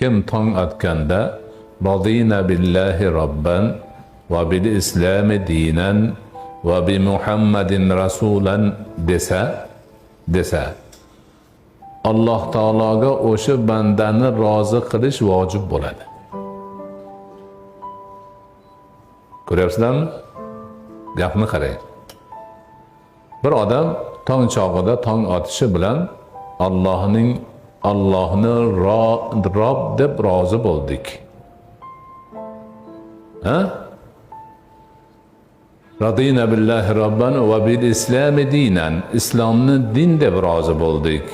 Kim tong otganda "Radina billahi robban va bil islami dinan va bi Muhammadin rasulan" desa, Alloh taologa o'sha bandani rozi qilish vojib bo'ladi. Ko'ryapsizlarmi? Gapni qarang. Bir odam tong chog'ida, tong otishi bilan Allohni Rob deb rozi bo'ldik. Ha? Radina billahi robban va bil islami dinan. Islomni din deb rozi bo'ldik.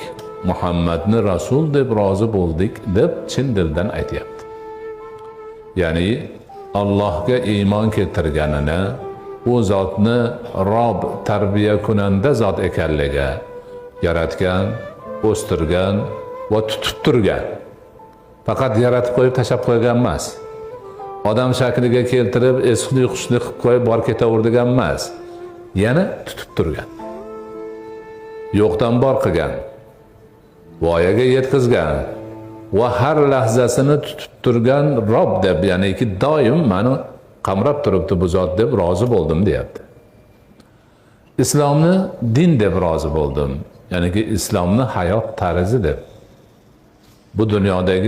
Muhammadni rasul deb rozi bo'ldik, deb chin dildan aytyapti. Ya'ni Allohga iymon keltirganini, u zotni Rob, tarbiya kunanda zot ekanligi, yaratgan, o'stirgan va tutib turgan. Faqat yaratib qo'yib, tashlab qo'ygan emas. Odam shakliga keltirib, esli hushli qilib qo'yib, bor, ketaver degan emas. Yana tutib turgan. Yo'qdan bor qilgan. Voyaga yetkazgan va har lahzasini tutib turgan Rob deb, ya'niki doim mani qamrab turibdi bu zot deb rozi bo'ldim, deyapti. Islomni din deb rozi bo'ldim. Ya'niki islomni hayot tarzi deb. Bu dunyodagi